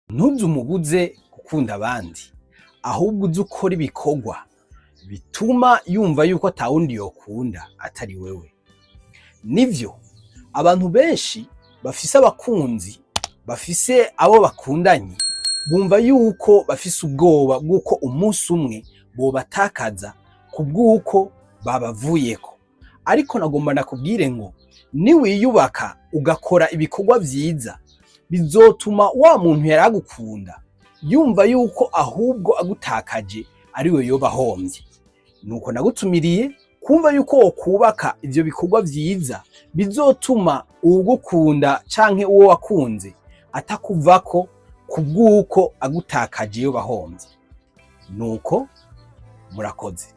Ntuze umubuze gukunda abandi, ahubwo uze ukora ibikorwa bituma yumva yuko atawundi yokunda atari wewe. Nivyo, abantu benshi bafise abakunzi, bafise abo bakundanye, bumva yuko bafise ubwoba bw'uko umunsi umwe bobatakaza kubw'uko babavuyeko. Ariko nagomba ndakubwire ngo niwiyubaka ugakora ibikorwa vyiza, bizotuma wa muntu yari agukunda yumva yuko ahubwo agutakaje ariwe yoba ahomvye. Nuko nagutumiriye kumva yuko wokubaka ivyo bikorwa vyiza bizotuma uwugukunda canke uwo wakunze atakuvako kubw'uko agutakaje yoba ahomvye. Nuko murakoze.